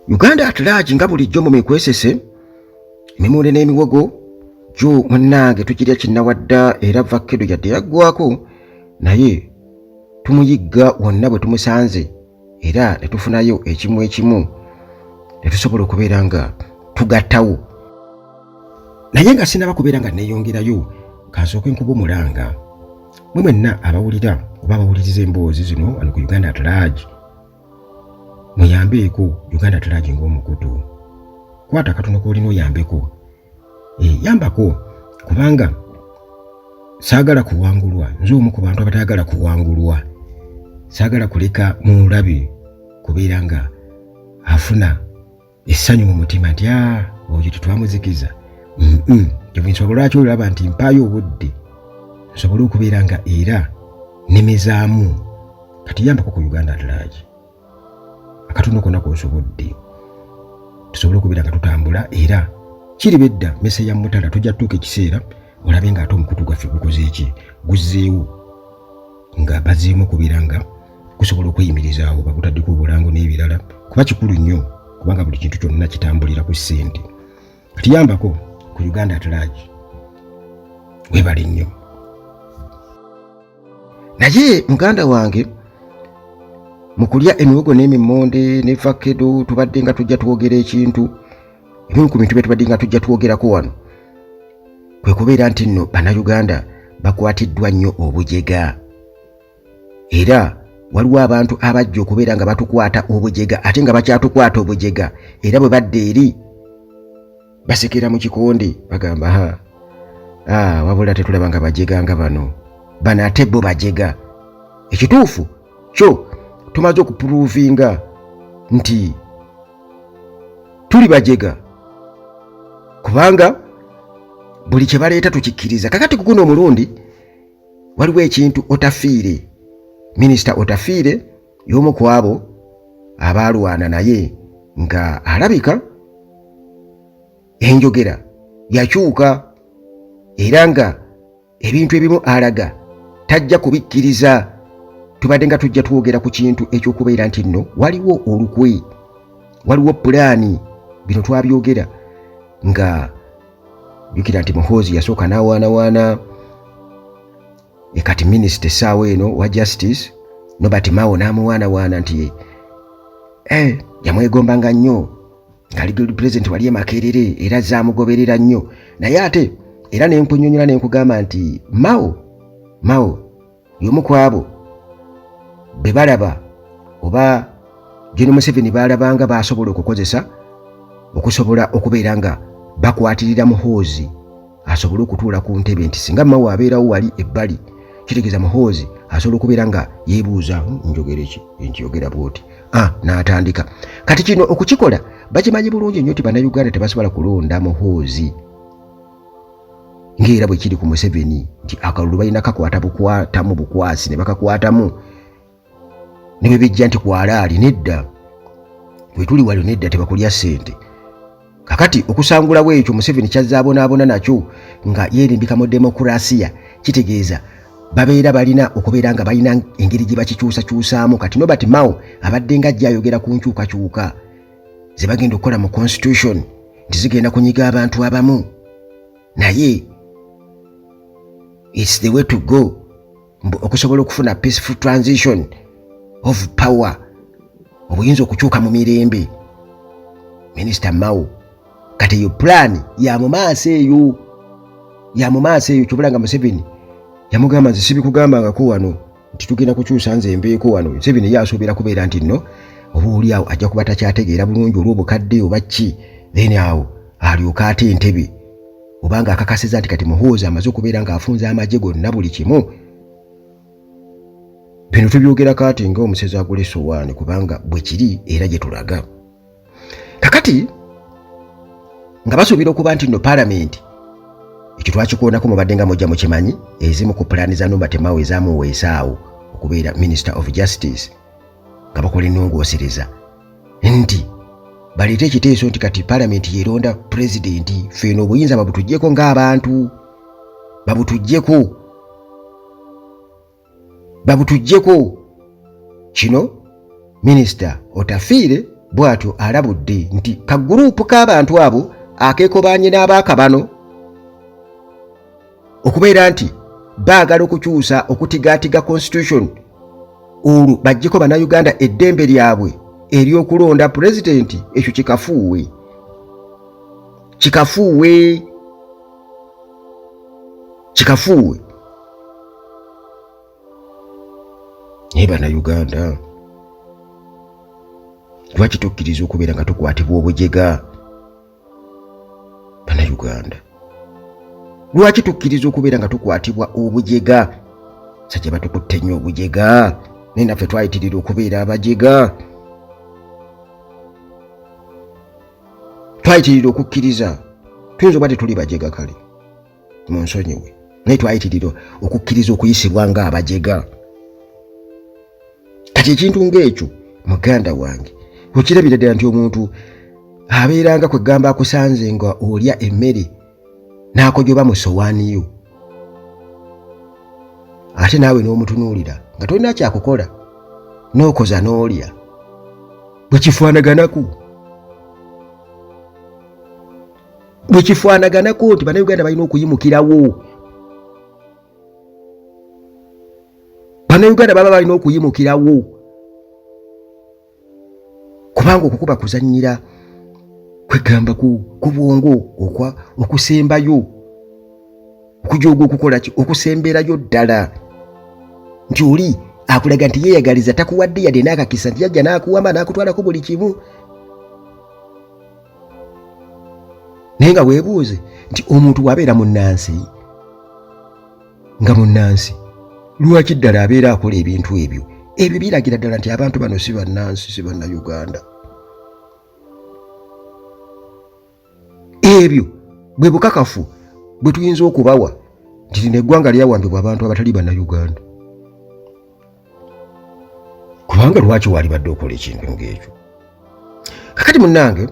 Uganda at large nga bulijjo mu mikwesese emimunde n'emiwogo gyo munnange tukirya kinnawadda era vakkedo yadde yaggwako naye tumuyigga wonna bwe tumusanze era ne tufunayo ekimu ekimu ne tusobola okubeera nga tugattawo naye nga sinaba kubeera nga neeyongerayo kansooke nkuba omulanga mwe mwenna abawulira oba abawuliriza emboozi zino wano ku Uganda at large muyambeeko Uganda at large ng'omukutu kwata akatono k'olina oyambeko e, yambako kubanga saagala kuwangulwa nze omu ku bantu abatayagala kuwangulwa saagala kuleka mulabe kubeera nga afuna essanyu mu mutima nti ah, oyo tetwamuzikiza ensonga lwaki olaba nti mpaayo obudde nsobole okubeera nga era nemezaamu kati yambako ku Uganda at large akatono kona kosobodde tusobole okubeera nga tutambula era kiriba edda mese ya mutala tujja tutuuka ekiseera olabe nga ate omukutu gwaffe gukoze eki guzzeewo nga bazeemu okubeera nga gusobola okweyimirizaawo bagutaddeko obulango n'ebirala kuba kikulu nnyo kubanga buli kintu kyonna kitambulira ku ssente kati yambako ku Uganda at large webale nnyo naye muganda wange mu kulya emiwogo n'emimmonde ne vakedo tubadde nga tujja twogera ekintu ebimu ku bintu bye tubadde nga tujja twogerako wano kwe kubeera nti nno bannayuganda bakwatiddwa nnyo obujega era waliwo abantu abajja okubeera nga batukwata obujega ate nga bakyatukwata obujega era bwe badda eri basekera mu kikonde bagamba ha ah, wabula tetulaba nga bajega nga bano bano ate bo bajega ekituufu kyo tumaze okupuruvinga nti tuli bajega kubanga buli kye baleeta tukikkiriza kakati kuguno omulundi waliwo ekintu otafiire minisita otafiire y'omu ku abo abaalwana naye nga alabika enjogera yakyuka era nga ebintu ebimu alaga tajja kubikkiriza tubadde nga tujja twogera ku kintu ekyokubeera nti nno waliwo olukwe waliwo pulaani bino twabyogera nga jjukira nti muhoozi yasooka n'awaanawaana kati minisita essaawa eno wa justice Norbert Mao n'amuwaanawaana nti eh, yamwegombanga nnyo nga legal president wali e Makerere era zaamugoberera nnyo naye ate era ne nkunyonyola ne nkugamba nti Mao Mao y'omu ku abo be balaba oba Gen Museveni baalabanga baasobola okukozesa okusobola okubeera nga bakwatirira Muhoozi asobole okutuula ku ntebe nti singa Mao abeerawo wali ebbali kitegeeza Muhoozi asobola okubeera nga yeebuuza hmm, njogere ki nti yogera bwoti ah, n'atandika kati kino okukikola bakimanyi bulungi nnyo nti bannayuganda tebasobola kulonda Muhoozi ng'era bwe kiri ku Museveni nti akalulu balina kakwata bukwatamu bukwasi ne bakakwatamu ne bwe bijja nti kwalaali nedda bwe tuli wali nedda tebakulya ssente kakati okusangulawo ekyo Museveni kyazze abonaabona nakyo nga yeerimbika mu demokurasiya kitegeeza babeera balina okubeera nga balina engeri gye bakikyusakyusaamu kati Norbert Mao abadde nga ajja ayogera ku nkyukakyuka ze bagenda okukola mu constitution nti zigenda kunyiga abantu abamu naye its the way to go okusobola okufuna peaceful transition of power obuyinza okukyuka mu mirembe minisita Mao kati eyo pulaani ya mu maaso eyo ya mu maaso eyo kyobula nga Museveni yamugamba nze sibikugambangako wano nti tugenda kukyusa nze mbeeko wano Museveni ye asuubira kubeera nti nno oba oli awo ajja kuba takyategeera bulungi olw'obukadde oba ki then awo alyoka ate entebe oba nga akakasiza nti kati Muhoozi amaze okubeera ng'afunza amagye gonna buli kimu bino tubyogerako ati nga omusezi agula essowaani kubanga bwe kiri era gye tulaga kakati nga basuubira okuba nti nno palamenti ekyo twakikoonako mubadde nga mujja mukimanyi ezimu ku pulaani za Norbert Mao ezamuweesaawo okubeera minister of justice nga bakola ennongoosereza nti baleete ekiteeso nti kati palamenti yeronda pulezidenti feeno obuyinza babutuggyeko ng'abantu babutuggyeko babutuggyeko kino Minisita Otafiire bw'atyo alabudde nti kaguruupu k'abantu abo akeekobaanye n'abaakabano okubeera nti baagala okukyusa okutigaatiga constitution olwo baggyeko bannayuganda eddembe lyabwe ery'okulonda pulezidenti, ekyo kikafuuwe, kikafuuwe, kikafuuwe. Naye bannayuganda, lwaki tukkiriza okubeera nga tukwatibwa obujega? Bannayuganda, lwaki tukkiriza okubeera nga tukwatibwa obujega? Sajja batukutte nnyo obujega, naye naffe twayitirira okubeera abajega, twayitirira okukkiriza. Tuyinza oba tetuli bajega, kale munsonyiwe, naye twayitirira okukkiriza okuyisibwa nga abajega. Kati ekintu ng'ekyo, muganda wange, okirabira ddala nti omuntu abeeranga kwegamba akusanze nga olya emmere n'akojoba mu sowaani yo, ate naawe n'omutunuulira nga tolina kyakukola n'okoza n'olya. Bwe kifaanaganaku, bwe kifaanaganako nti bannayuganda balina okuyimukirawo. Bannayuganda baba balina okuyimukirawo, kubanga okukuba kuzannyira kwegamba ku bwongo okusembayo, okujooga, okukola ki, okusemberayo ddala, nti oli akulaga nti yeeyagaliza, takuwadde yadde n'akakisa, nti yajja n'akuwamba n'akutwalako buli kimu. Naye nga weebuuze nti omuntu bw'abeera munnansi, nga munnansi, lwaki ddala abeera akola ebintu ebyo? Ebyo biragira ddala nti abantu bano si bannansi, si bannayuganda. Ebyo bwe bukakafu bwe tuyinza okubawa nti lino eggwanga lyawambibwa abantu abatali bannayuganda. Kubanga lwaki walibadde okola ekintu ng'ekyo? Kakati munnange,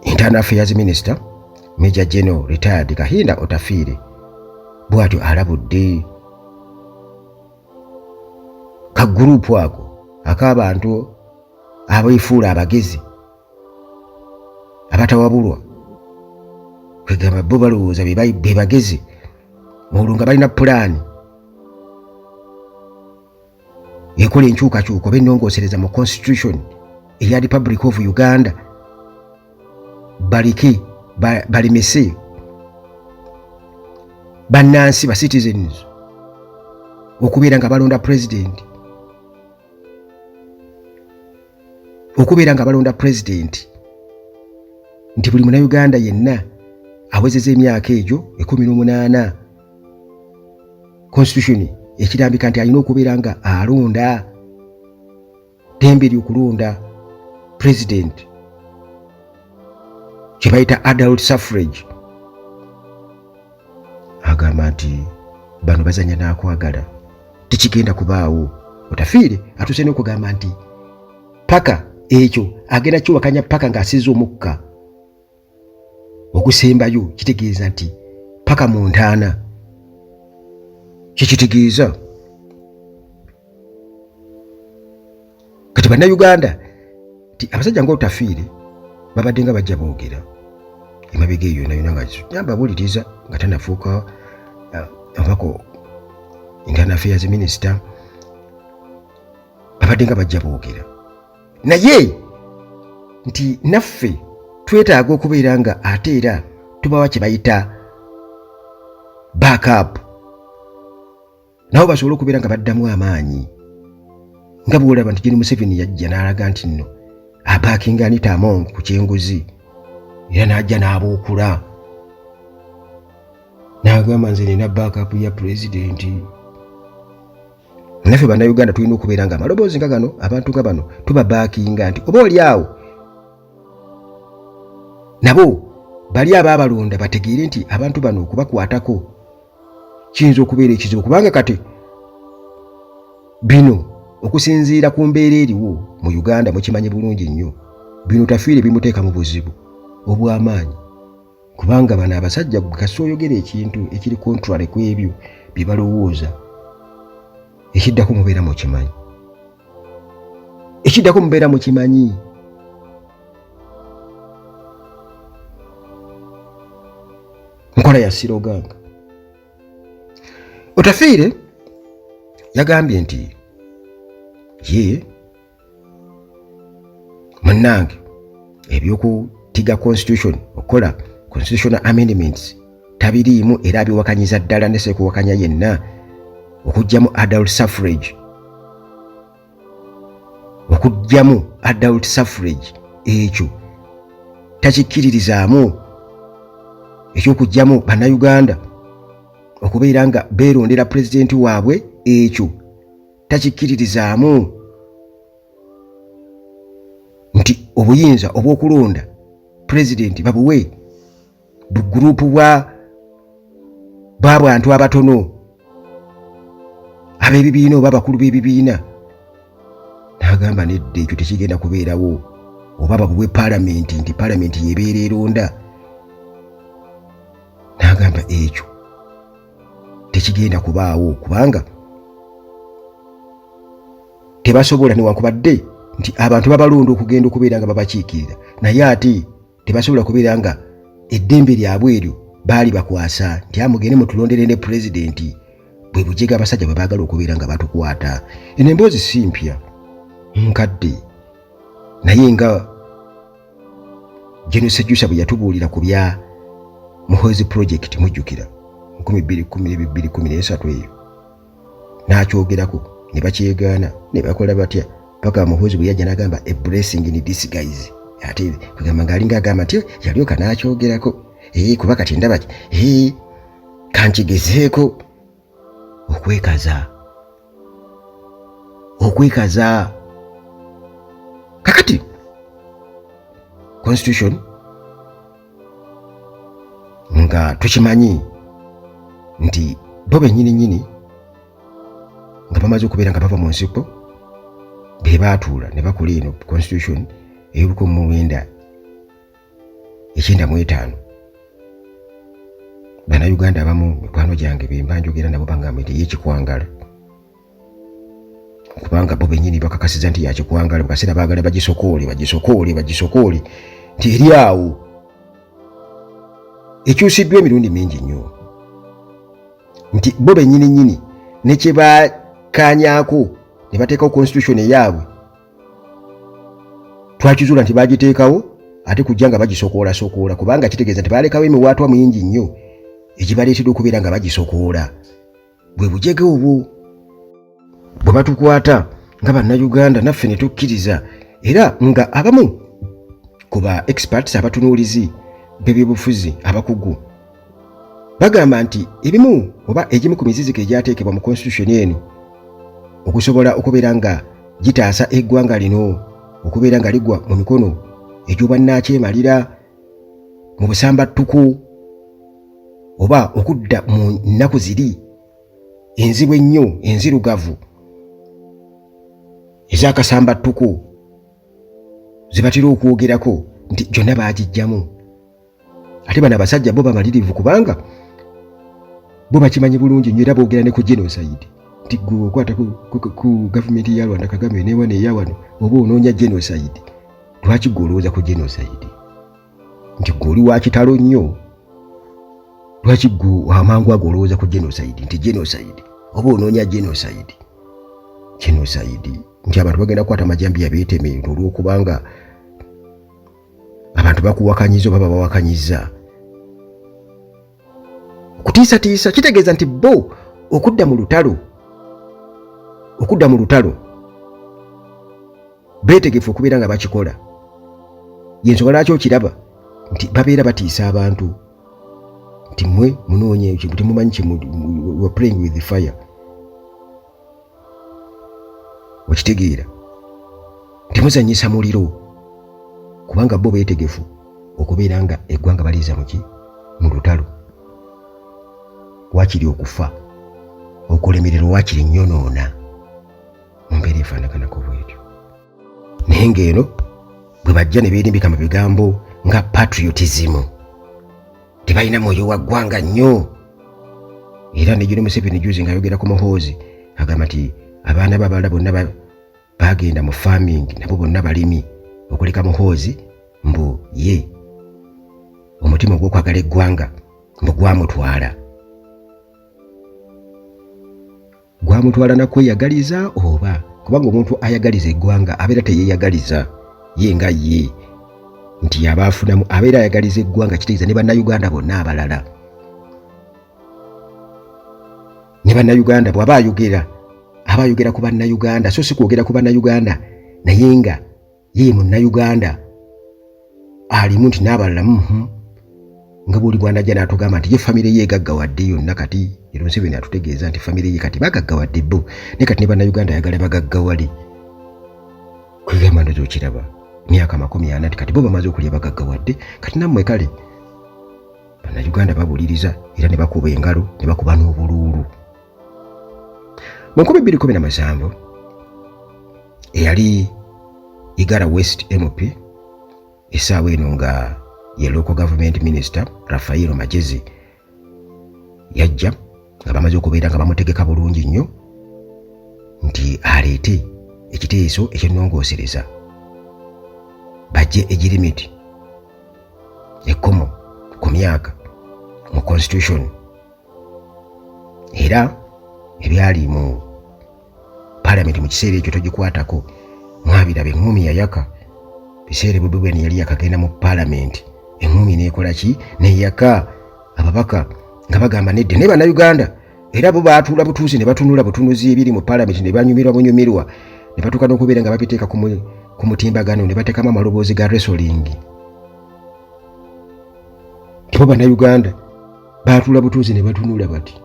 Internal Affairs Minister Major General retired Kahinda Otafiire bw'atyo alabudde ka gurupu ako ak'abantu abeefuula abagezi abatawabulwa, kwegamba bo balowooza be bagezi, olwo nga balina pulaani ekola enkyukakyuka oba ennongoosereza mu constitution eya Republic of Uganda, baleke balemese bannansi, ba citizens, okubeera nga balonda president, okubeera nga balonda president, nti buli munauganda yenna awezeza emyaka egyo 18, constitution ekirambika nti alina okubeera nga alonda, ddembe lyokulonda president, kye bayita adult suffrage. Agamba nti bano bazanya n'akwagala, tekigenda kubaawo. Otafiire atuuse n'okugamba nti paka ekyo agenda kiwakanya paka ng'asiza omukka ogusembayo. Kitegeeza nti paka mu ntaana, kikitegeeza. Kati bannayuganda, ti abasajja nga Otafiire babadde nga bajja boogera emabega eyo yona yona, nga yambabuliriza nga tanafuuka obako Internal Affairs Minister, babadde nga bajja boogera, naye nti naffe twetaaga okubeera nga ate era tubawa kye bayita backup, nabo basobole okubeera nga baddamu amaanyi, nga bwolaba nti Gen Museveni yajja n'alaga nti nno abackinga Anita Among ku kyenguzi, era n'ajja n'abuukula n'agamba, "Nze nina backup ya pulezidenti." Naffe bannayuganda tulina okubeera nga amaloboozi nga gano, abantu nga bano, tubabackinga, nti oba oli awo nabo bali abaabalonda bategeere nti abantu bano okubakwatako kiyinza okubeera ekizibu, kubanga kati bino, okusinziira ku mbeera eriwo mu Uganda, mukimanyi bulungi nnyo, bino Tafiire bimuteeka mu buzibu obw'amaanyi, kubanga bano abasajja kasi oyogera ekintu ekiri contrary ku ebyo bye balowooza, ekiddako mubeera mukimanyi. Ekiddako mubeera mukimanyi. Nkola ya siroganga. Otafiire yagambye nti ye munnange ebyokutiga constitution, okukola constitutional amendments tabiriimu, era abiwakanyiza ddala ne sekuwakanya yenna okugyamu adult suffrage. Okugyamu adult suffrage ekyo takikkiririzaamu, ekyokugyamu Bannayuganda okubeera nga beerondera pulezidenti waabwe ekyo takikkiririzaamu, nti obuyinza obw'okulonda pulezidenti babuwe bugurupu bwa bw'abantu abatono ab'ebibiina oba abakulu b'ebibiina. N'agamba nedda, ekyo tekigenda kubeerawo, oba babuwe paalamenti, nti paalamenti yebeera eronda. N'agamba ekyo tekigenda kubaawo kubanga tebasobola, newankubadde nti abantu babalonda okugenda okubeera nga babakiikirira, naye ate tebasobola kubeera nga eddembe lyabwe eryo baali bakwasa nti amugende mutulondere ne pulezidenti. Bwe bujega abasajja bwe baagala okubeera nga batukwata. Eno emboozi si mpya, nkadde, naye nga General Sejusa bwe yatubuulira ku bya Muhoozi Project, mujjukira 2012, eyo n'akyogerako ne bakyegaana ne bakola batya, paka Muhoozi bwe yajja n'agamba a blessing in disguise, ate kugamba ng'alinga agamba nti yalyoka n'akyogerako, ee kuba kati ndaba ee kankigezeeko okwekaza okwekaza. Kakati constitution nga tukimanyi nti bo bennyini nnyini nga bamaze okubeera nga bava mu nsiko be baatuula ne bakola eno constitution ey'e 1995. Bannayuganda abamu, mikwano gyange bemba njogera nabo, bagamba nti eyekikwangala, kubanga bo bennyini bakakasiza nti yakikwangala. Mukaseera baagala bagisokoole, bagisokoole, bagisokoole nti eri awo ekyusiddwa emirundi mingi nnyo, nti bo bennyini nnyini ne kye bakkaanyaako ne bateekawo constitution eyaabwe, twakizuula nti bagiteekawo ate kujja nga bagisokoolasokola, kubanga kitegeeza nti balekawo emiwaatwa mingi nnyo egibaleetedde okubeera nga bagisokoola. Bwe bujege obwo bwe batukwata nga Bannayuganda, naffe ne tukkiriza. Era nga abamu ku ba experts, abatunuulizi b'ebyobufuzi abakugu, bagamba nti ebimu oba egimu ku miziziko egyateekebwa mu constitution eno okusobola okubeera nga gitaasa eggwanga lino okubeera nga ligwa mu mikono egy'obwannakyemalira mu busambattuku oba okudda mu nnaku ziri enzibu ennyo enzirugavu ez'akasambattuku zebatera okwogerako, nti gyonna baagijjamu. Ate bano abasajja bo bamalirivu, kubanga bo bakimanyi bulungi nnyo, era boogera ne ku genocide, nti gwe okwata ku gavumenti ya Rwanda, Kagame, newa neya wano, oba onoonya genocide. Lwaki gwe olowooza ku genocide nti gwe oli wa kitalo nnyo? Lwaki gwe amangu ago olowooza ku genocide, nti genocide oba onoonya genocide? Genocide nti abantu bagenda kukwata amajambiya beeteme olw'okubanga abantu bakuwakanyiza oba babawakanyiza. Okutiisatiisa kitegeeza nti bo okudda mu lutalo, okudda mu lutalo beetegefu okubeera nga bakikola. Yensonga lwaki okiraba nti babeera batiisa abantu nti mmwe munoonye, temumanyi kye, playing with the fire. Okitegeera nti muzanyisa muliro, kubanga bo beetegefu okubeera nga eggwanga baliiza muki mu lutalo, wakiri okufa, okulemererwa, wakiri nnyonoona mu mbeera efaanaganako bwetyo. Naye ng'eno bwe bajja ne beerimbika mu bigambo nga patriotism, tebalina mwoyo wa ggwanga nnyo. Era ne General Museveni juzi ng'ayogera ku Muhoozi agamba nti abaana be abalala bonna Bagenda mu farming, nabo bonna balimi, okuleka Muhoozi mbu ye omutima ogw'okwagala eggwanga mbu gwamutwala gwamutwala nakweyagaliza, oba kubanga omuntu ayagaliza eggwanga abeera teyeyagaliza ye nga ye nti yaba afunamu, abeera ayagaliza eggwanga, kitegeeza ne Bannayuganda bonna abalala. Ne Bannayuganda bw'aba ayogera, aba ayogera ku Bannayuganda, so si kwogera ku Bannayuganda naye nga ye Munnayuganda alimu nti n'abalala nga bwoli bwanajja n'atugamba nti ye famire ye egaggawadde yonna. Kati era Museveni atutegeeza nti famire ye kati bagaggawadde bo, naye kati ne Bannayuganda ayagala bagaggawale. Kwegamba ndoza okiraba myaka 40 nti kati bo bamaze okulya, bagaggawadde, kati nammwe kale Bannayuganda babuliriza era ne bakuba engalo ne bakuba n'obuluulu. Mu 2017, eyali Igara West MP, essaawa eno nga ye local government minister, Rafael Magezi, yajja nga bamaze okubeera nga bamutegeka bulungi nnyo nti aleete ekiteeso ekyennongoosereza bajje age limit, ekkomo ku myaka mu constitution. Era ebyali mu palamenti mu kiseera ekyo togikwatako, mwabiraba eŋŋumi yayaka. Biseera Bobi Wine yali yakagenda mu palamenti, eŋŋumi neekola ki? Neyaka. Ababaka nga bagamba nedda, naye Bannayuganda era bo baatuula butuuzi ne batunula butunuzi ebiri mu palamenti ne banyumirwa bunyumirwa, ne batuuka n'okubeera nga babiteeka ku mutimbagano ne bateekamu amaloboozi ga wrestling. Bo Bannayuganda baatuula butuuzi ne batunula bati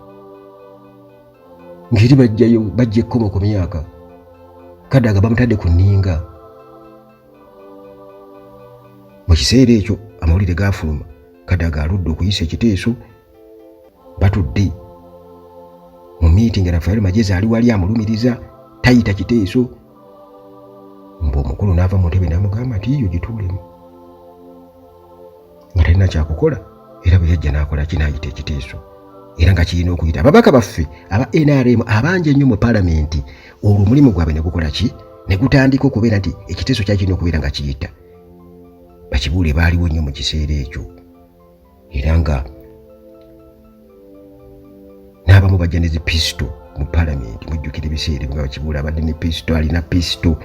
ngeri bajjayo bajja ekkomo ku myaka. Kadaga bamutadde ku nninga. Mu kiseera ekyo amawulire gaafuluma, Kadaga aludde okuyisa ekiteeso. Batudde mu meeting, Rafael Magezi ali wali amulumiriza tayita kiteeso, mbu omukulu n'ava mu ntebe n'amugamba nti yiyo gituulemu, nga talina kyakukola. Era bwe yajja n'akola ki? N'ayita ekiteeso, era nga kirina okuyita. Ababaka baffe aba NRM abangi ennyo mu palamenti, olwo omulimu gwabwe ne gukola ki? Ne gutandika okubeera nti ekiteeso kyali kirina okubeera nga kiyita. Bakibuule baaliwo nnyo mu kiseera ekyo, era nga n'abamu bajja ne zi pisito mu palamenti. Mujjukira ebiseera ebyo nga bakibuule abadde ne pisito, alina pisito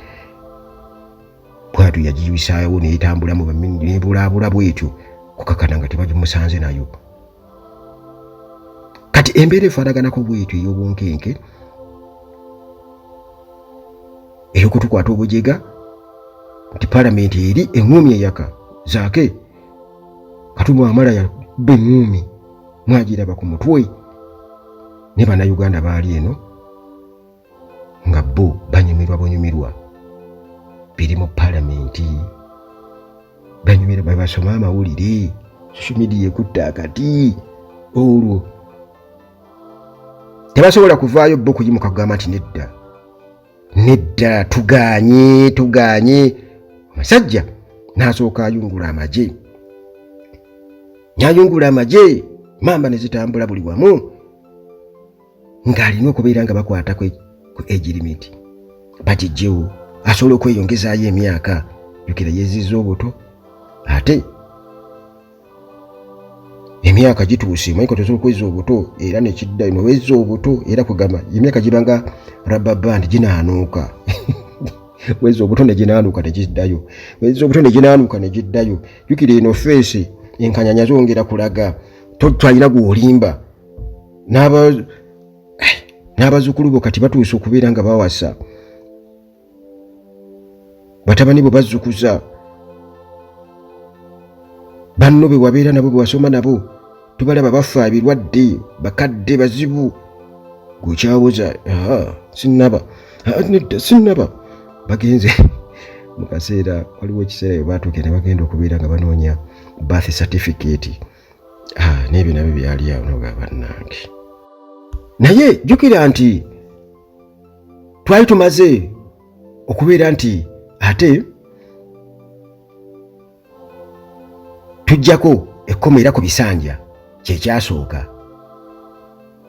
bwatyo yagiyiwisaawo neyetambulamu nebulaabula bwetyo kukakana nga tebagimusanze nayo. Kati embeera efaanaganako bwetyo ey'obunkenke, ey'okutukwata obujega nti palamenti eri eŋŋumi eyaka zaake Katumwa Amala yabba eŋŋumi, mwagiraba ku mutwe, ne Bannayuganda baali eno nga bo banyumirwa bunyumirwa biri mu palamenti, banyumirwa bwe basoma amawulire, social media ekutta akati. Olwo tebasobola kuvaayo bo kuyimuka kugamba nti nedda, nedda, tuganye, tuganye. Omusajja n'asooka ayungula amagye, n'ayungula amagye, mamba ne zitambula buli wamu ng'alina okubeera nga bakwata ku age limit bagijjewo asobola okweyongezaayo emyaka. Jukira yeziza obuto, ate emyaka gituuse, manyi kati osobola okweza obuto era nekidda noweza obuto, era kugamba emyaka gibanga rubber band, ginaanuuka. Weza obuto neginaanuuka negiddayo, weza obuto neginaanuuka negiddayo. Jukira eno face enkanyanya zongera kulaga twalina gwolimba n'abazzukulu bo kati batuuse okubeera nga bawasa, batabani bwe bazzukuza banno be wabeera nabo, bwe wasoma nabo, tubalaba bafa ebirwadde, bakadde bazibu, gwekyawoza sinnaba, nedda sinnaba. Bagenze mu kaseera, waliwo ekiseera bwe batuuke ne bagenda okubeera nga banoonya birth certificate n'ebyo nabyo byali awo noga bannange. Naye jjukira nti twali tumaze okubeera nti ate tujjako ekkomo era ku bisanja kyekyasooka.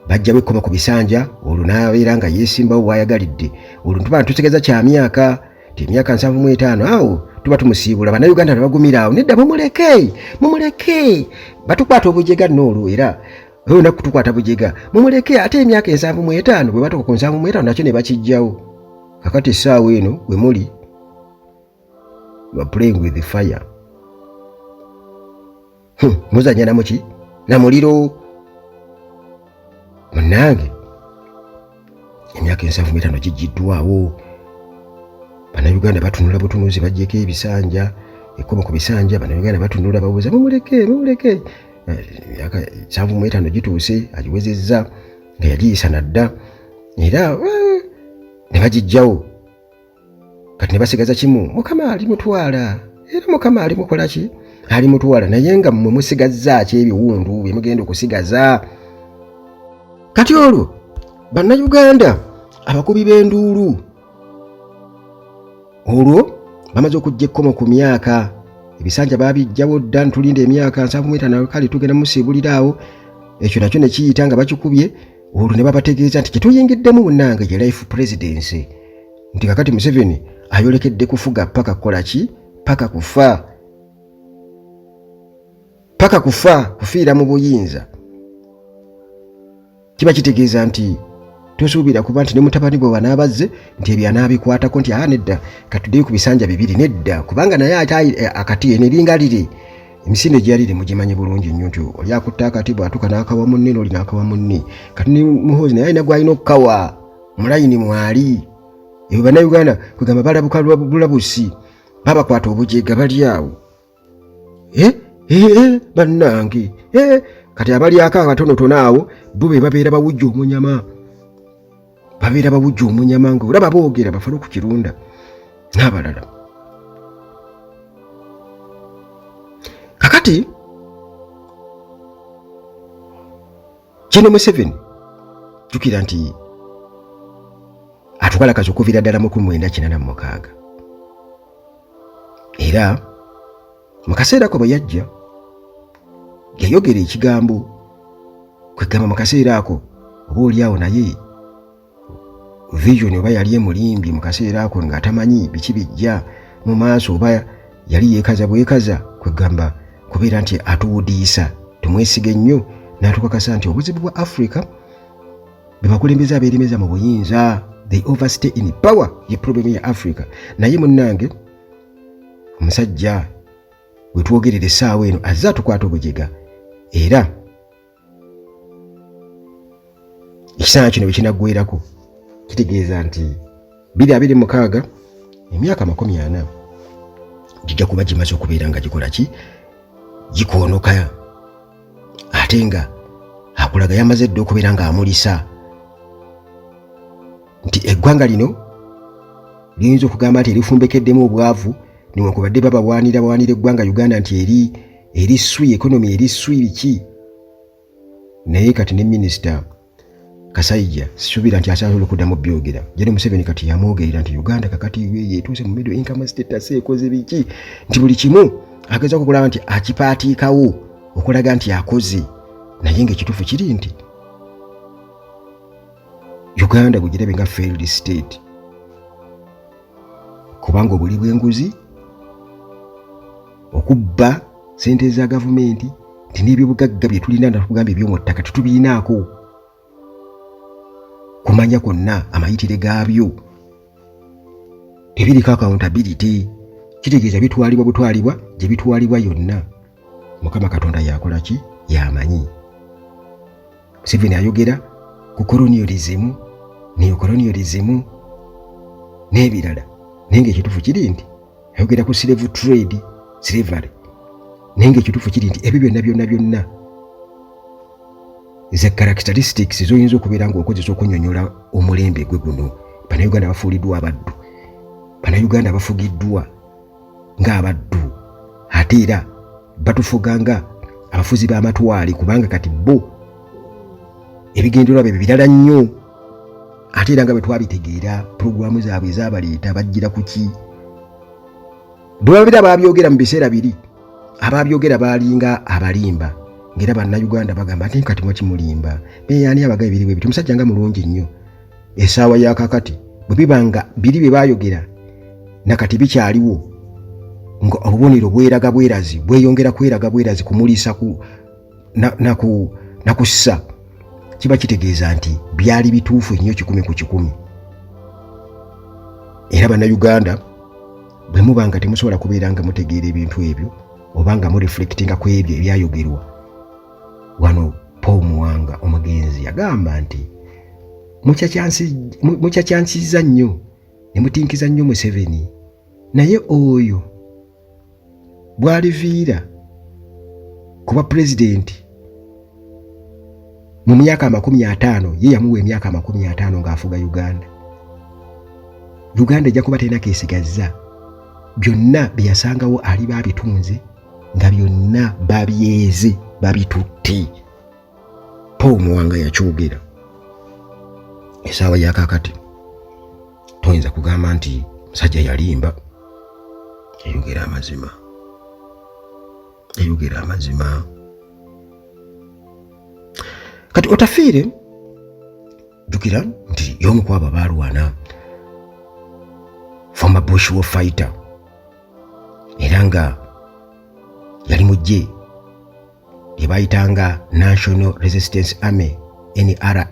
Bajjawo ekkomo ku bisanja, olwo n'abeera nga yeesimbawo bw'ayagalidde. Olwo tuba tutegeeza kya myaka nti emyaka 75 awo tuba tumusiibula. Bannayuganda ne bagumira awo, nedda mumuleke, mumuleke, batukwata obujega nno olwo era olunaku tukwata bujega, mumuleke. Ate emyaka 75 bwe batuuka ku 75 nakyo ne bakijjawo. Kakati essaawa eno we muli, you are playing with the fire. Muzanya namuki na muliro munnange. Emyaka 75 gijjiddwawo, Bannayuganda batunula butunuzi. Bajjeko ebisanja, ekkomo ku bisanja, Bannayuganda batunula babuuza, mumuleke, mumuleke. Emyaka 75 gituuse, agiwezezza nga yagiyisa nadda, era ne bagijjawo. Kati ne basigaza kimu, Mukama alimutwala, era Mukama alimukola ki? Alimutwala. Naye nga mmwe musigazza ki? Ebiwundu bye mugenda okusigaza. Kati olwo Bannayuganda abakubi b'enduulu, olwo bamaze okujja ekkomo ku myaka, ebisanja babijjawo dda, ntulinda emyaka 75, kale tugenda musiibulira awo. Ekyo nakyo ne kiyita nga bakikubye. Olwo ne babategeeza nti kyetuyingiddemu munnange ye life presidency, nti kakati Museveni ayolekedde kufuga paka kukola ki? Paka kufa, paka kufa, kufiira mu buyinza. Kiba kitegeeza nti tosuubira kuba nti ne mutabani bwe wanaabazze nti ebyo anaabikwatako nti aa nedda, katuddeyo ku bisanja bibiri, nedda, kubanga naye ate akati eno eringa liri emisinde gyalire mugimanyi bulungi nnyo nti oli akutte akati, bw'atuuka n'akawa munne, n'oli n'akawa munne. Kati ne Muhoozi naye alina gw'alina okukawa mulayini mwali. Ebyo Bannayuganda kwegamba balabuka bulabusi, babakwata obujega, bali awo. Eh, eh, eh, bannange, kati abalyako akatonotono awo bo be babeera bawujja omunyama, babeera bawujja omunyama nga olaba boogera bafale ku Kirunda n'abalala. Kakati kino Museveni, jjukira nti atukalakaza okuviira ddala mu 1986, era mu kaseera ako bwe yajja yayogera ekigambo, kwegamba mu kaseera ako oba oliawo naye vision oba yali emulimbye mu kaseera ako ng'atamanyi biki bijja mu maaso, oba yali yeekaza bwekaza, kwegamba kubeera nti atuwudiisa tumwesige nnyo, n'atukakasa nti obuzibu bwa Africa be bakulembeze abeeremeza mu buyinza, they overstay in power, ye problem ya Africa. Naye munnange, omusajja we twogerera essaawa eno azze atukwata obujega, era ekisaana kino bwe kinaggwerako kitegeeza nti 2026, emyaka 40 gijja kuba gimaze okubeera nga gikola ki? Gikoonoka. Ate nga akulaga yamaze dda okubeera ng'amulisa nti eggwanga lino liyinza okugamba nti erifumbekeddemu obwavu, newankubadde babawaanira bawaanira eggwanga Uganda nti eri swi economy, eri swi biki. Naye kati ne Minisita Kasaija sisuubira nti asobola okuddamu byogera. Jeno Museveni kati yamwogerera nti Uganda kakati yetuuse mu middle income status, ekoze biki, nti buli kimu agezaako okulaba nti akipaatiikawo okulaga nti akoze. Naye ng'ekituufu kiri nti Uganda bwegirabe nga failed state, kubanga obuli bw'enguzi, okubba sente za gavumenti, nti n'ebyobugagga bye tulina, nakugamba eby'omu ttaka, tetubirinaako kumanya kwonna, amayitire gaabyo tebiriko accountability, kitegeeza bitwalibwa butwalibwa gye bitwalibwa yonna. Mukama Katonda yakola ki yamanyi. Museveni ayogera ku colonialism, neocolonialism n'ebirala, naye ngaekituufu kiri nti ayogera ku slave trade, slavery, naye ngaekituufu kiri nti ebyo byonna byonna byonna ze characteristics zoyinza okubeera ng'okozesa okunyonyola omulembe gwe guno. Bannayuganda bafuuliddwa abaddu, Bannayuganda bafugiddwa ng'abaddu, ate era batufuga nga abafuzi b'amatwale, kubanga kati bo ebigendererwa bye birala nnyo. Ate era nga bwe twabitegeera, pulogulaamu zaabwe ezabaleeta bajjira ku ki? Bwe babeera babyogera mu biseera biri, ababyogera baalinga abalimba, Ng'era Bannayuganda bagamba nti kati mwakimulimba beyani abaga ebiriwo ebiti, omusajja nga mulungi nnyo. Essaawa ya kakati bwe biba nga biri bye baayogera nakati bikyaliwo, nga obubonero bweraga bwerazi, bweyongera kweraga bwerazi kumulisa ku nakussa, kiba kitegeeza nti byali bituufu ennyo 100 ku 100. Era Bannayuganda, bwe muba nga temusobola kubeera nga mutegeera ebintu ebyo oba nga mureflectinga ku ebyo ebyayogerwa wano, Paul Muwanga omugenzi yagamba nti mukyakyansiza nnyo ne mutinkiza nnyo Museveni, naye oyo bw'aliviira kuba pulezidenti mu myaka 50, ye yamuwa emyaka 50 ng'afuga Uganda, Uganda ejja kuba terina kesigazza. Byonna bye yasangawo aliba abitunze nga byonna babyeze, babitutte. Paul Muwanga yakyogera. Essaawa ya kakati toyinza kugamba nti musajja yalimba, yayogera amazima, yayogera amazima. Kati Otafiire, jjukira nti y'omu ku abo baalwana, former bush war fighter, era nga yali mu ggye lye bayitanga National Resistance Army, NRA.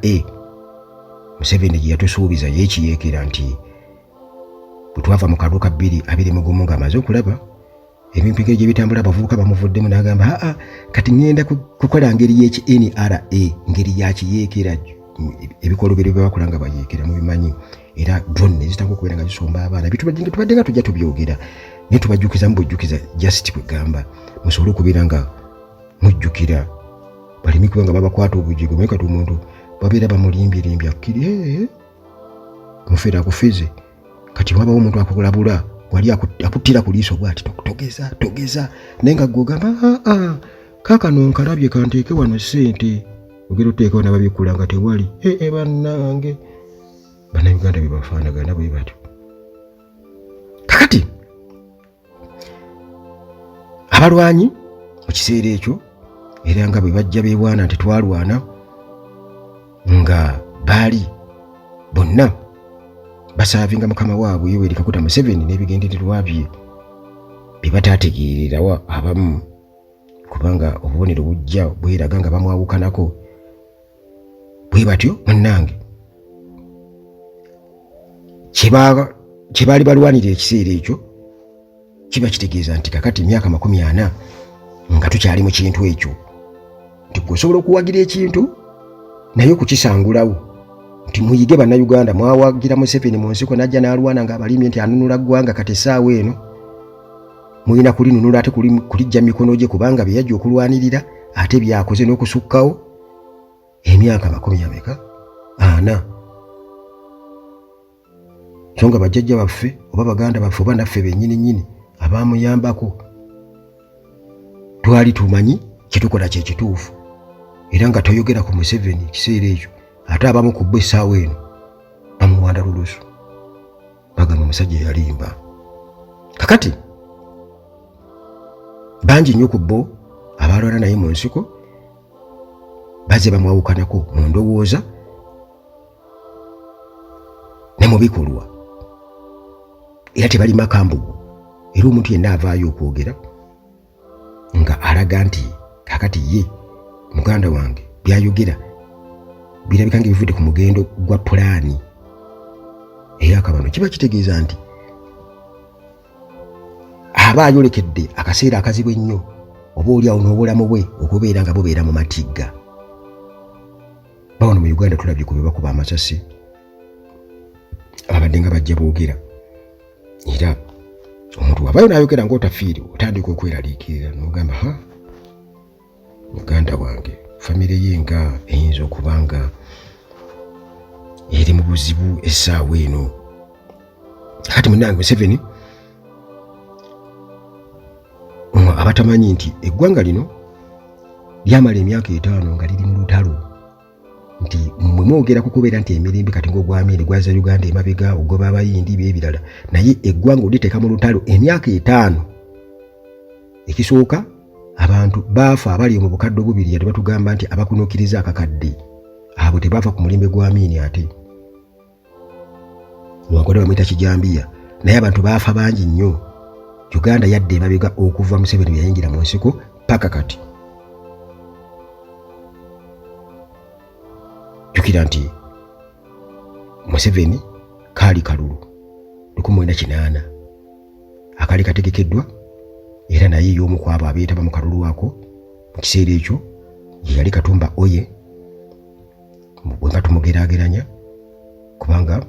Museveni gye yatusuubiza yeekiyeekera nti bwe twava mu kalulu ka 2021, ng'amaze okulaba ebintu engeri gye bitambula, abavubuka bamuvuddemu, n'agamba, "Aa, kati ŋŋenda kukola ngeri y'eki NRA, ngeri yakiyeekera." Ebikolobero bye bakola nga bayeekera mubimanyi, era drone ne zitandika okubeera nga zisomba abaana. Tubadde nga tujja tubyogera, naye tubajjukiza mu bujjukiza, just kwegamba musobole okubeera nga mujjukira, baleme kuba nga babakwata obujigo. Naye kati omuntu babeera bamulimbyelimbya, akkiri mufere akufeze. Kati wabawo omuntu akukulabula, wali akuttira ku liiso bwati, togeza togeza, naye nga gwe ogamba, "Aa, kaakano nkalabye, kanteeke wano ssente." Ogera oteekawo nababikkula nga tewali. Ee, bannange, Bannayuganda bye bafaanagana bwe batyo. Kakati abalwanyi mu kiseera ekyo, era nga bwe bajja beewaana nti twalwana, nga baali bonna basaavinga mukama waabwe Yoweri Kaguta Museveni n'ebigendererwa bye bye bataategeererawo abamu, kubanga obubonero bujja bweraga nga bamwawukanako bwe batyo. Munnange, kye baali balwanira ekiseera ekyo kiba kitegeeza nti kakati emyaka 40 nga tukyali mu kintu ekyo, nti gwe osobola okuwagira ekintu naye okukisangulawo. Nti muyige, Bannayuganda, mwawagira Museveni mu nsiko, najja n'alwana ng'abalimye nti anunula ggwanga. Kati essaawa eno mulina kulinunula ate kulijja mikono gye, kubanga bye yajja okulwanirira ate byakoze n'okusukkawo emyaka makumi ameka? 40. So nga bajjajja baffe oba baganda baffe oba naffe bennyini nnyini abaamuyambako twali tumanyi kyetukola kyekituufu, era nga toyogera ku Museveni ekiseera ekyo. Ate abamu ku bo essaawa eno bamuwanda lulusu, bagamba omusajja yalimba. Kakati bangi nnyo ku bo abalwana naye mu nsiko bazze bamwawukanako mu ndowooza ne mu bikolwa, era tebali makambugu. Era omuntu yenna avaayo okwogera nga alaga nti kakati ye muganda wange byayogera birabika nga ebivudde ku mugendo gwa pulaani eyakabano, kiba kitegeeza nti aba ayolekedde akaseera akazibu ennyo, oba oliawo n'obulamu bwe okubeera nga bubeera mu matigga. Bawano mu Uganda tulabye ku bebakuba amasasi ababadde nga bajja boogera, era omuntu wabayo n'ayogera ng'otafiiri, otandika okweraliikirira n'ogamba, "Ha, muganda wange, famire ye nga eyinza okuba nga eri mu buzibu essaawa eno." Kati munange, Museveni, abatamanyi nti eggwanga lino lyamala emyaka 5 nga liri mu lutalo, nti mmwe mwogera ku kubeera nti emirembe kati ng'ogwamiini gwaza Uganda emabega, ogoba Abayindi byebirala, naye eggwanga oliteeka mu lutalo emyaka 5, ekisooka Abantu baafa abali mu bukadde obubiri, yadde batugamba nti abakunuukiriza akakadde abo tebaava ku mulembe gwa Amiini, ate newankubadde bamuyita kijambiya, naye abantu baafa bangi nnyo. Uganda yadda emabega okuva Museveni bwe yayingira mu nsiko paka kati. Jjukira nti Museveni kaali kalulu 1980 akaali kategekeddwa, era naye y'omu ku abo abeetaba mu kalulu ako. Mu kiseera ekyo ye yali Katumba Oye, bwe mba tumugeraageranya, kubanga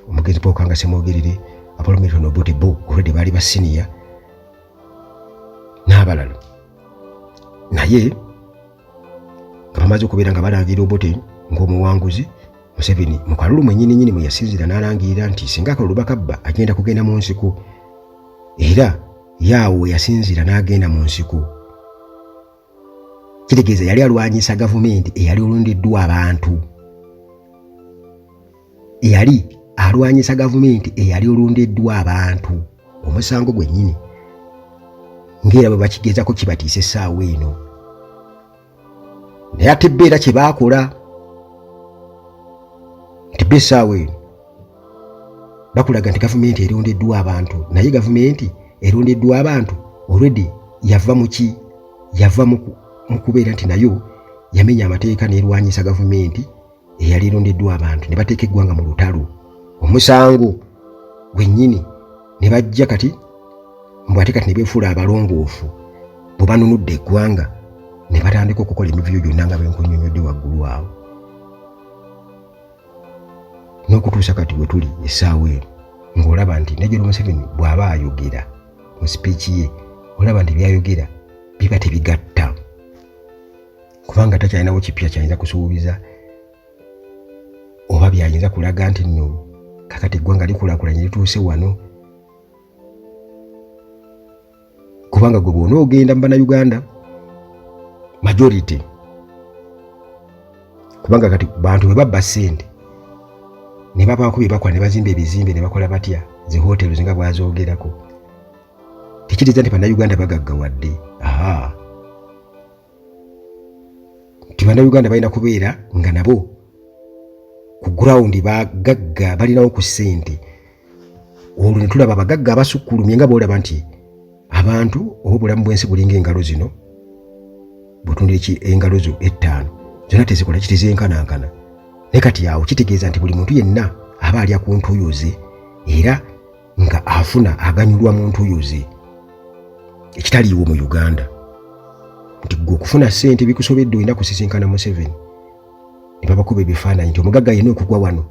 omugenzi Paul Kanga Ssemwogerere, Apollo Milton Obote bo already baali ba senior n'abalala. Naye nga bamaze okubeera nga balangirira Obote ng'omuwanguzi, Museveni mu kalulu mwennyini nnyini mwe yasinziira n'alangirira nti singa akalulu bakabba agenda kugenda mu nsiko, era yaawo we yasinziira n'agenda mu nsiko. Kitegeeza yali alwanyisa gavumenti eyali olondeddwa abantu, eyali alwanyisa gavumenti eyali olondeddwa abantu, omusango gwennyini ng'era bwe bakigezako kibatiisa essaawa eno. Naye ate bo era kye baakola nti bo essaawa eno bakulaga nti gavumenti erondeddwa abantu, naye gavumenti erondeddwa abantu already yava muki? Yava mu kubeera nti nayo yamenya amateeka n'erwanyisa gavumenti eyali erondeddwa abantu, ne bateeka eggwanga mu lutalo, omusango gwennyini, ne bajja kati mbu ate kati ne beefuula abalongoofu bwe banunudde eggwanga, ne batandika okukola emivuyo gyonna nga benkunyonyodde waggulu awo n'okutuusa kati we tuli essaawa eno. Ng'olaba nti ne General Museveni bw'aba ayogera mu sipiiki ye, olaba nti byayogera biba tebigatta, kubanga takyalinawo kipya kyayinza kusuubiza oba byayinza kulaga nti nno kakati eggwanga likulaakulanye lituuse wano. Kubanga gwe bwona ogenda mu Bannayuganda majority, kubanga kati bantu bwe babba ssente ne babaako bye bakola ne bazimba ebizimbe ne bakola batya zi hotels nga bwazoogerako, tekiriza nti Bannayuganda bagaggawadde. Aha, nti Bannayuganda balina kubeera nga nabo ku ground bagagga, balinawo ku ssente. Olwo ne tulaba abagagga abasukkulumye, nga boolaba nti abantu oba obulamu bw'ensi bulinga engalo zino, bwetundira engalo zo ettaano zonna tezikola kitezenkanankana. Naye kati awo kitegeeza nti buli muntu yenna aba alya ku ntuuyo ze, era nga afuna aganyulwa mu ntuuyo ze, ekitaliiwo mu Uganda, nti gwe okufuna ssente bikusobedde, olina kusisinkana Museveni ne babakuba ebifaananyi nti omugagga alina okugwa wano,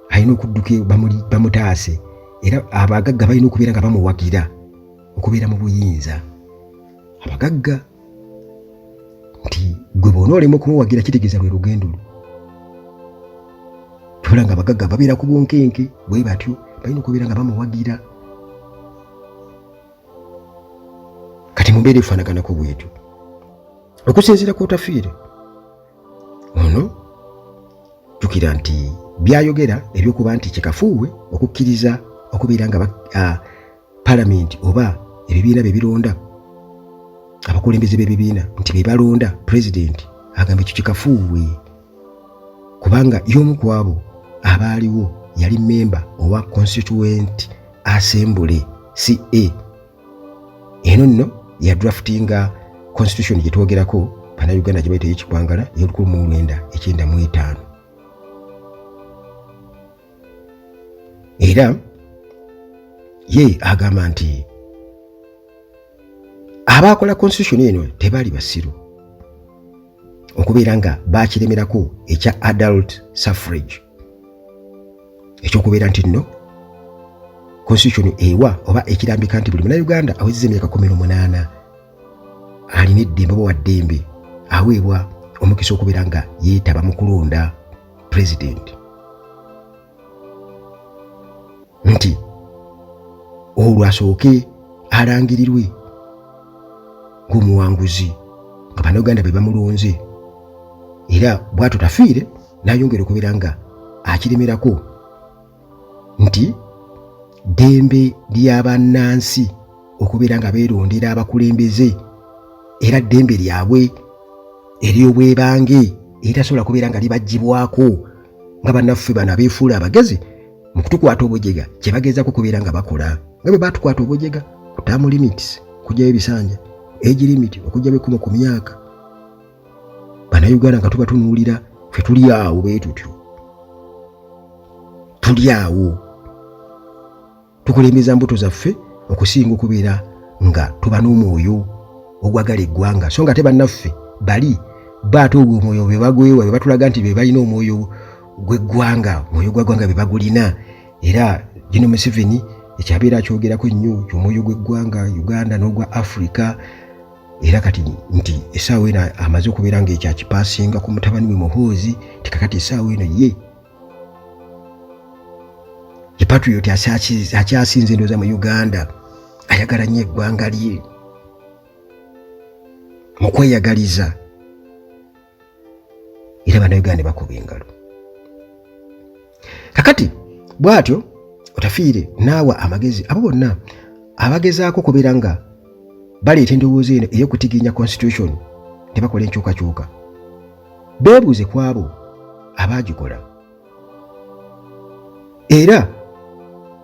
alina okudduka bamutaase, era abagagga balina okubeera nga bamuwagira okubeera mu buyinza. Abagagga nti gwe bwona olema okumuwagira kitegeeza lwe lugendo lwo. Tola nga abagagga babeera ku bunkenke bwe batyo, balina okubeera nga bamuwagira. Kati mu mbeera efaanaganako bwetyo, okusinziira ku Otafiire ono, jjukira nti byayogera ebyokuba nti kikafuuwe okukkiriza okubeera nga palamenti oba ebibiina bye bironda abakulembeze b'ebibiina nti be balonda pulezidenti, agamba ekyo kikafuuwe, kubanga y'omu ku abo abaaliwo, yali memba owa Constituent Assembly, CA. Eno nno ya draftinga constitution gye twogerako, Bannayuganda gye bayita ey'ekikwangala ey'olukumi mu lwenda ekyenda mu etaano. Era ye agamba nti abaakola constitution eno tebaali basiru okubeera nga bakiremerako ekya adult suffrage, ekyokubeera nti nno constitution ewa oba ekirambika nti buli Munauganda awezezza emyaka 18 alina eddembe oba waddembe, aweebwa omukisa okubeera nga yeetaba mu kulonda president, nti olwo asooke alangirirwe ng'omuwanguzi nga Bannayuganda be bamulonze. Era bw'atyo Tafiire n'ayongera okubeera nga akiremerako nti ddembe lya bannansi okubeera nga beerondera abakulembeze. Era ddembe lyabwe ery'obwebange eritasobola kubeera nga libaggyibwako nga bannaffe bano abeefuula abagezi mu kutukwata obujega kye bagezaako kubeera nga bakola, nga bwe baatukwata obujega ku term limits, okugyayo ebisanja, age limit, okugyayo ekkomo ku myaka. Bannayuganda nga tubatunuulira, ffe tuli awo bwe tutyo, tuli awo tukulembeza mbuto zaffe okusinga okubeera nga tuba n'omwoyo ogwagala eggwanga. So nga ate bannaffe bali baate ogwo omwoyo be bagwewa, be batulaga nti be balina omwoyo gw'eggwanga, omwoyo gwa ggwanga be bagulina. Era Gino Museveni ekyabeera akyogerako ennyo ky'omwoyo gw'eggwanga Uganda n'ogwa Africa. Era kati nti essaawa eno amaze okubeera ng'ekyakipaasinga ku mutabani we Muhoozi, nti kakati essaawa eno ye ye patriot akyasinze endowooza mu Uganda, ayagala nnyo eggwanga lye mu kweyagaliza. Era bannayuganda ne bakuba engalo. Kakati bw'atyo Otafiire naawa amagezi abo bonna abagezaako okubeera nga baleeta endowooza eno ey'okutiginya constitution ne bakola enkyukakyuka, beebuuze ku abo abaagikola. Era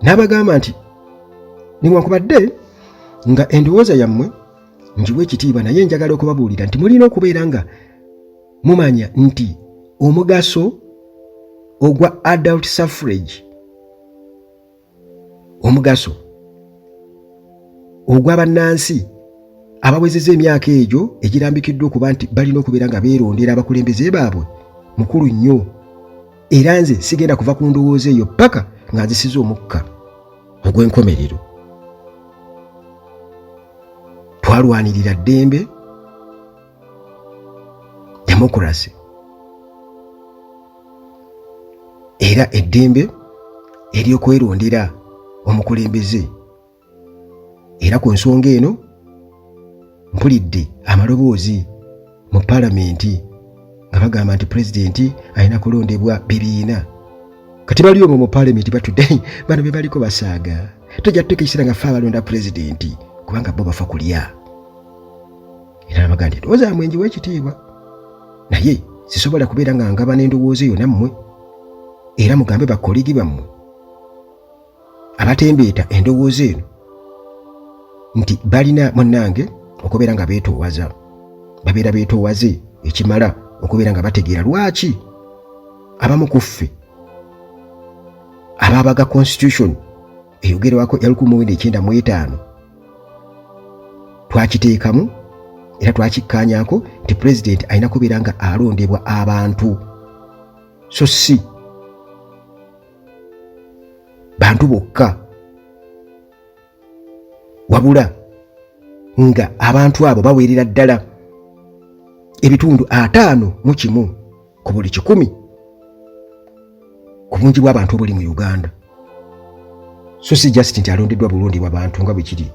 n'abagamba nti newankubadde nga endowooza yammwe ngiwa ekitiibwa, naye njagala okubabuulira nti mulina okubeera nga mumanya nti omugaso ogwa adult suffrage, omugaso ogwa bannansi abawezezza emyaka egyo egirambikiddwa okuba nti balina okubeera nga beerondera abakulembeze baabwe, mukulu nnyo. Era nze sigenda kuva ku ndowooza eyo paka nga nzisiza omukka ogw'enkomerero. Twalwanirira ddembe, demokurasi, era eddembe ery'okwerondera omukulembeze. Era ku nsonga eno mpulidde amaloboozi mu palamenti nga bagamba nti pulezidenti alina kulondebwa bibiina. Kati bali omwo mu palamenti batudde, bano be baliko basaaga, tojja tuteeka ekiseera nga ffe abalonda pulezidenti, kubanga bo bafa kulya. Era nabaga nti endowooza yammwe ngiwa ekitiibwa, naye sisobola kubeera nga ngaba n'endowooza eyo nammwe. Era mugambe bakoligi bammwe abatembeeta endowooza eno nti balina munnange okubeera nga beetoowaza, babeera beetoowaze ekimala okubeera nga bategeera lwaki abamu ku ffe abaabaga constitution eyogerwako ya 1995 twakiteekamu era twakikkaanyaako nti pulezidenti alina kubeera nga alondebwa abantu, so si bantu bokka, wabula nga abantu abo baweerera ddala ebitundu 51 ku buli 100 ku bungi bw'abantu obuli mu Uganda. So si just nti alondeddwa bulondebwa bantu nga bwe kiri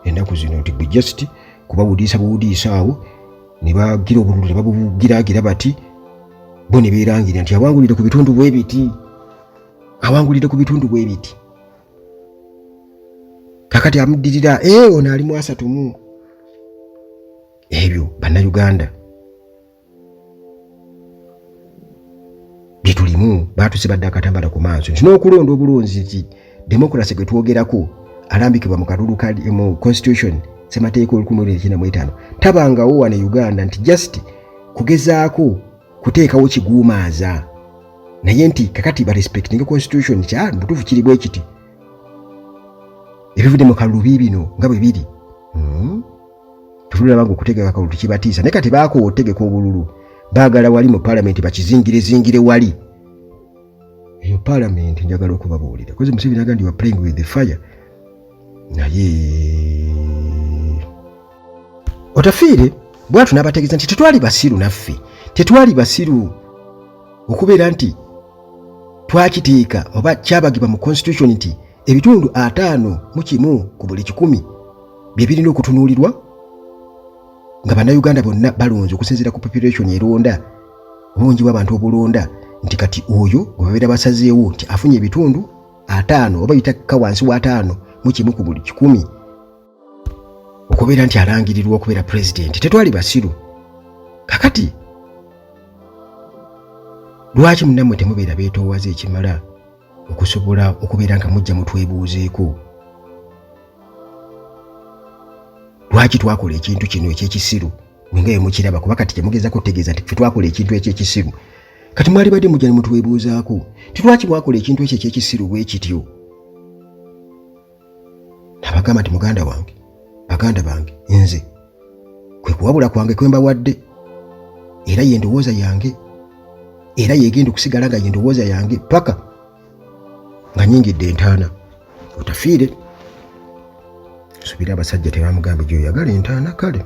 ennaku zino, nti gwe just kubawudiisa buwudiisa awo ne bagira obululu ne babugiraagira bati bo ne beerangirira nti awangulidde ku bitundu bwe biti, awangulidde ku bitundu bwe biti. Kakati amuddirira ono ali mu 30. Ebyo bannayuganda bye tulimu, baatusibadde akatambala ku maaso nti n'okulonda obulonzi nti demokurasi gwe twogerako alambikibwa mu kalulu kali mu constitution ssemateeka 1995 tabangawo wano e Uganda, nti just kugezaako kuteekawo kiguumaaza, naye nti kakati ba respecting constitution nti mutuufu kiri bwe kiti, ebivudde mu kalulu biibino nga bwe biri. Tulaba nga okutegeka akalulu tekibatiisa, naye kati baakoowa otegeka obululu, baagala wali mu palamenti bakizingirezingire wali eyo palamenti. Njagala okubabuulira kozi Museveni agamba nti you are playing with the fire, naye Otafiire bwatu n'abategeeza nti tetwali basiru, naffe tetwali basiru okubeera nti twakiteeka oba kyabagibwa mu constitution nti ebitundu 51 ku buli 100 bye birina okutunuulirwa nga bannayuganda bonna balonze okusinziira ku population eronda, obungi bw'abantu obulonda, nti kati oyo gwe babeera basazeewo nti afunye ebitundu 50 oba bitakka wansi wa 51 ku buli 100. Okubeera nti alangirirwa okubeera pulezidenti, tetwali basiru. Kakati lwaki munammwe temubeera beetoowaze ekimala okusobola okubeera nga mujja mutwebuuzeeko lwaki twakola ekintu kino ekyekisiru? Mwe nga mukiraba, kuba kati kyemugezako otegeeza nti ffe twakola ekintu ekyekisiru. Kati mwali badde mujja ne mutwebuuzaako ti lwaki mwakola ekintu ekyo ekyekisiru bwe kityo? Nabagamba nti muganda wange, baganda bange, nze kwe kuwabula kwange kwe mbawadde, era ye ndowooza yange, era yegenda okusigala nga ye ndowooza yange paka nga nyingidde entaana. Otafiire nsubira abasajja tebamugambe gyoyagala entaana, kale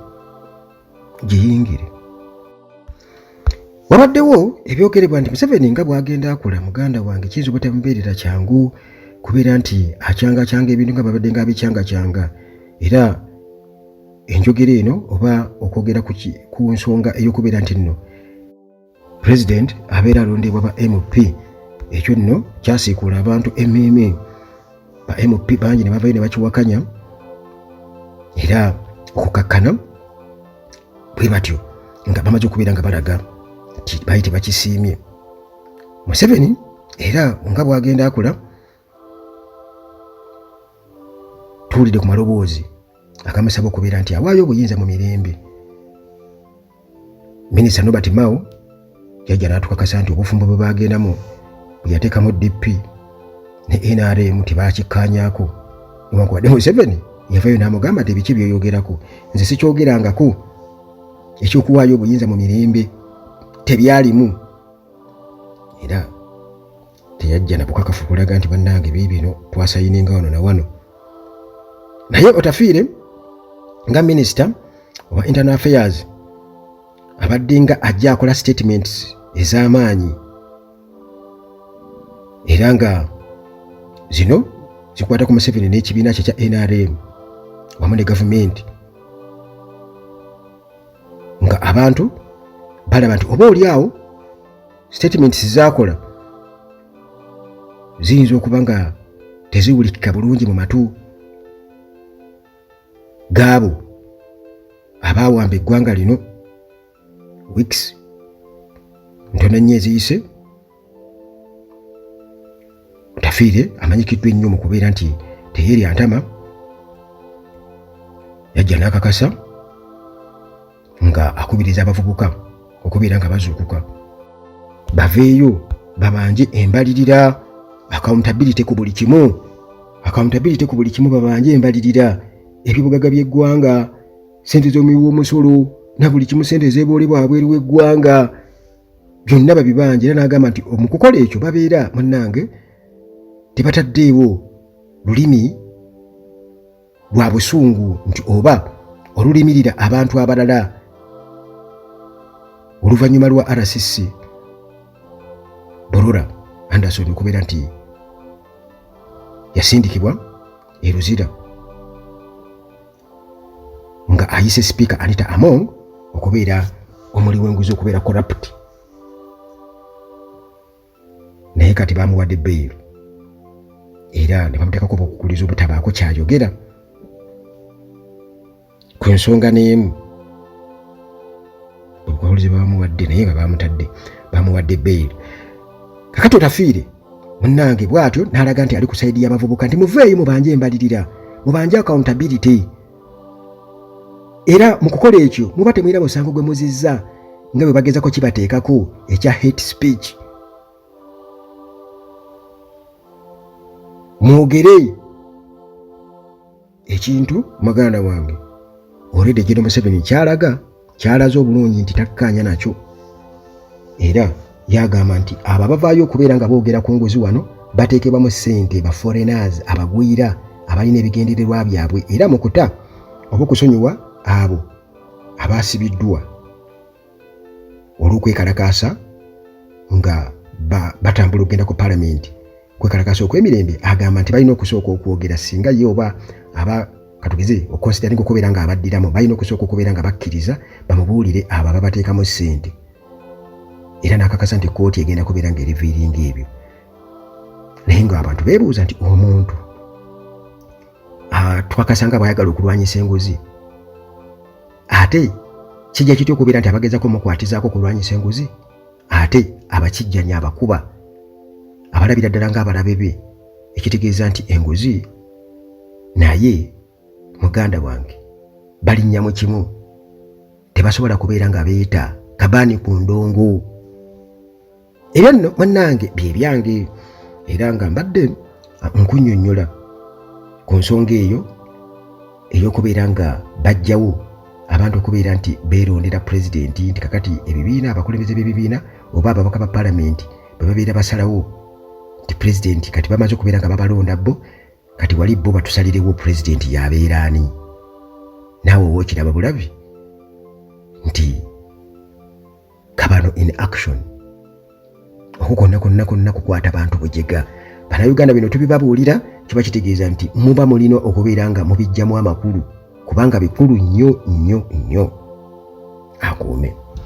giyingire. Wabaddewo ebyogerebwa nti Museveni nga bw'agenda akula, muganda wange, kiyinza obutamubeerera kyangu kubeera nti acyangacyanga ebintu nga babadde nga abicyangacyanga. Era enjogera eno oba okwogera ku nsonga ey'okubeera nti nno pulezidenti abeera alondebwa ba MP, ekyo nno kyasiikuula abantu emmeeme. Ba MP bangi ne bavayo ne bakiwakanya, era okukakkana bwe batyo nga bamaze okubeera nga balaga nti baali tebakisiimye. Museveni era nga bw'agenda akula, tuwulidde ku maloboozi agamusaba okubeera nti awaayo obuyinza mu mirembe. Minisita Norbert Mao yajja n'atukakasa nti obufumbo bwe bagendamu bwe yateekamu DP ne NRM tebakikkaanyaako, newankubadde Museveni yavayo n'amugamba nti ebiki byoyogerako nze sikyogerangako, ekyokuwaayo obuyinza mu mirembe tebyalimu. Era teyajja na bukakafu kulaga nti bannange biibino twasayininga wano na wano. Naye Otafiire nga minisita owa internal affairs abadde nga ajja akola statements ez'amaanyi, era nga zino zikwata ku Museveni n'ekibiina kye kya NRM wamu ne gavumenti, nga abantu balaba nti oba oli awo statements zakola ziyinza okuba nga teziwulikika bulungi mu matu gaabo abaawamba eggwanga lino. Weeks ntono ennyo eziyise, Tafiire amanyikiddwa ennyo mu kubeera nti teyeerya ntama, yajja n'akakasa nga akubiriza abavubuka okubeera nga bazuukuka baveeyo babanje embalirira, accountability ku buli kimu, accountability ku buli kimu, babanje embalirira ebyobugagga by'eggwanga, sente z'omuwi w'omusolo na buli kimu, sente ezeeboolebwa abweru w'eggwanga, byonna babibanja. Era n'agamba nti mu kukola ekyo babeera munnange tebataddeewo lulimi lwa busungu nti oba olulimirira abantu abalala. Oluvannyuma lwa RCC Borora Anderson okubeera nti yasindikibwa e Luzira nga ayise sipiika Anita Among okubeera omuli w'enguzi, okubeera corrupt, naye kati bamuwadde bail era ne bamuteekako obukukuliza obutabaako kyayogera ku nsonga n'emu. Obukukulizo bamuwadde, naye nga bamutadde, bamuwadde bail. Kakati Otafiire munnange bw'atyo n'alaga nti ali ku side y'abavubuka nti muveeyo mubanje embalirira, mubanje accountability, era mu kukola ekyo muba temulina musango gwe muzizza nga bwe bagezako kibateekako ekya hate speech. Mwogere ekintu muganda wange. Already General Museveni kyalaga, kyalaze obulungi nti takkaanya nakyo, era yagamba nti abo abavaayo okubeera nga boogera ku nguzi wano bateekebwamu ssente ba foreigners, abagwira abalina ebigendererwa byabwe, era mu kuta oba okusonyiwa abo abaasibiddwa olw'okwekalakaasa nga batambula okugenda ku palamenti, kwekalakaasa okw'emirembe, agamba nti balina okusooka okwogera singa ye oba aba katugeze okonsidaringa okubeera nga abaddiramu, balina okusooka okubeera nga bakkiriza bamubuulire abo ababateekamu ssente. Era n'akakasa nti kkooti egenda kubeera ng'eriviiringa ebyo. Naye ng'abantu beebuuza nti omuntu twakasanga bw'ayagala okulwanyisa enguzi Ate kijja kitya okubeera nti abagezaako omukwatizaako okulwanyisa enguzi ate abakijjanya abakuba abalabira ddala ng'abalabe be, ekitegeeza nti enguzi naye muganda wange balinnya mu kimu, tebasobola kubeera nga beeta kabaani ku ndongo. Ebyo nno munnange bye byange, era nga mbadde nkunnyonnyola ku nsonga eyo ey'okubeera nga bajjawo abantu okubeera nti beerondera pulezidenti, nti kakati ebibiina, abakulembeze b'ebibiina oba ababaka ba palamenti bwe babeera basalawo nti pulezidenti kati bamaze okubeera nga babalonda bo, kati wali bo batusalirewo pulezidenti yabeera ani. Naawe oba okiraba bulabi nti kabano in action okwo kwonna kwonna kwonna kukwata bantu bujega. Bannayuganda bino tubibabuulira kiba kitegeeza nti muba mulina okubeera nga mubijjamu amakulu, kubanga bikulu nnyo nnyo nnyo. Akuume.